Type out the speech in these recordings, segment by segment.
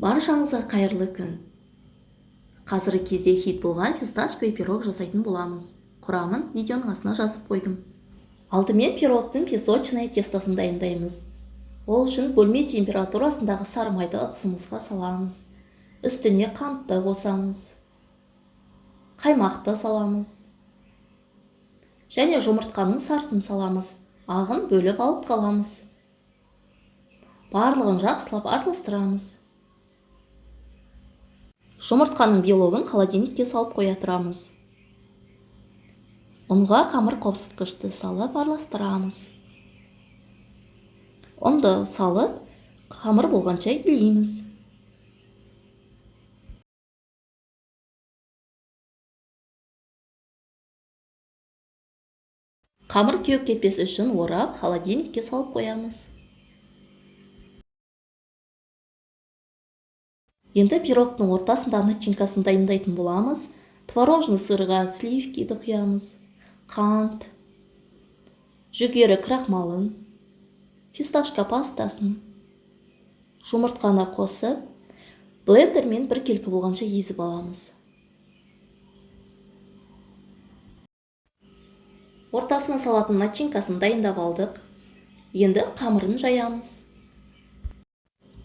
Баршаңызға қайырлы күн. Қазіргі кезде хит болған фисташковый пирог жасайтын боламыз. Құрамын видеоның астына жазып қойдым. Алдымен пирогтың песочный тестосын дайындаймыз. Ол үшін бөлме температурасындағы сары майды ыдысымызға саламыз. Үстіне қантты қосамыз. Қаймақты саламыз. Және жұмыртқаның сарысын саламыз. Ағын бөліп алып қаламыз. Барлығын жақсылап араластырамыз. Жұмыртқаның белогын холодильникке салып қоя тұрамыз. Ұнға қамыр қопсытқышты салып араластырамыз. Ұнды салып, қамыр болғанша илейміз. Қамыр кеуіп кетпес үшін орап, холодильникке салып қоямыз. Енді пирогтың ортасында начинкасын дайындайтын боламыз. Творожный сырға сливкиді құямыз, қант, жүгері крахмалын, фисташка пастасын, жұмыртқаны қосып, блендермен біркелкі болғанша езіп аламыз. Ортасына салатын начинкасын дайындап алдық. Енді қамырын жаямыз.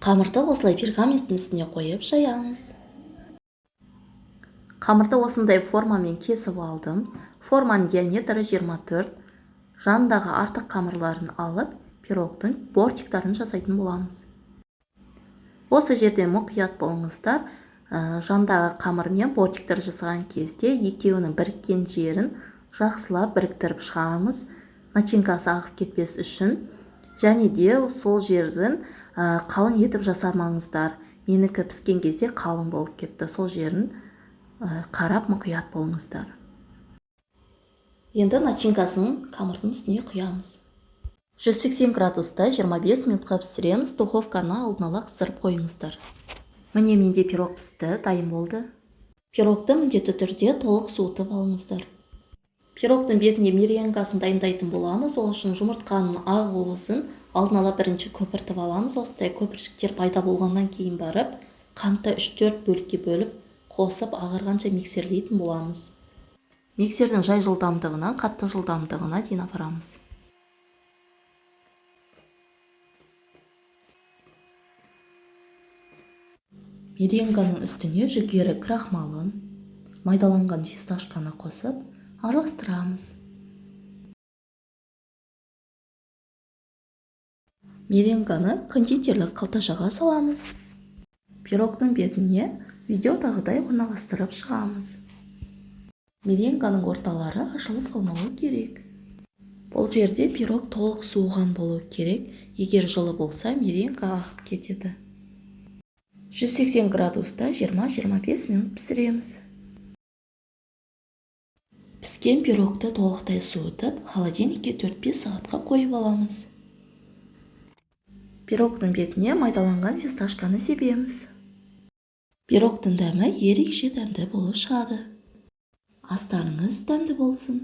Қамырды осылай пергаменттің үстіне қойып жаямыз. Қамырды осындай формамен кесіп алдым. Форманың диаметрі 24. Жанындағы артық қамырларын алып, пирогтың бортиктарын жасайтын боламыз. Осы жерден мұқият болыңыздар. Жандағы қамырмен бортиктер жасаған кезде екеуінің біріккен жерін жақсылап біріктіріп шығамыз. Начинкасы ағып кетпес үшін. Және де сол жерін қалың етіп жасамаңыздар. Менікі піскен кезде қалың болып кетті. Сол жерін қарап мұқият болыңыздар. Енді начинкасын қамырдың үстіне құямыз. 180 градуста 25 минутқа пісіреміз. Духовканы алдын ала қыздырып қойыңыздар. Міне менде пирог пісті, дайын болды. Пирогты міндетті түрде толық суытып алыңыздар. Пирогтың бетіне меренгасын дайындайтын боламыз. Ол үшін жұмыртқаның ақ уызын алдын ала бірінші көпіртіп аламыз. Осындай көпіршіктер пайда болғаннан кейін барып, қантты үш-төрт бөлікке бөліп, қосып ағарғанша миксерлейтін боламыз. Миксердің жай жылдамдығынан қатты жылдамдығына дейін апарамыз. Меренганың үстіне жүгері крахмалын, майдаланған фисташканы қосып, араластырамыз. Меренганы кондитерлік қалташаға саламыз. Пирогтың бетіне видеодағыдай орналастырып шығамыз. Меренганың орталары ашылып қалмауы керек. Бұл жерде пирог толық суыған болуы керек. Егер жылы болса, меренга ағып кетеді. 180 градуста жиырма-жиырма бес минут пісіреміз. Піскен пирогты толықтай суытып, холодильникке төрт-бес сағатқа қойып аламыз. Пирогтың бетіне майдаланған фисташканы себеміз. Пирогтың дәмі ерекше дәмді болып шығады. Астарыңыз дәмді болсын.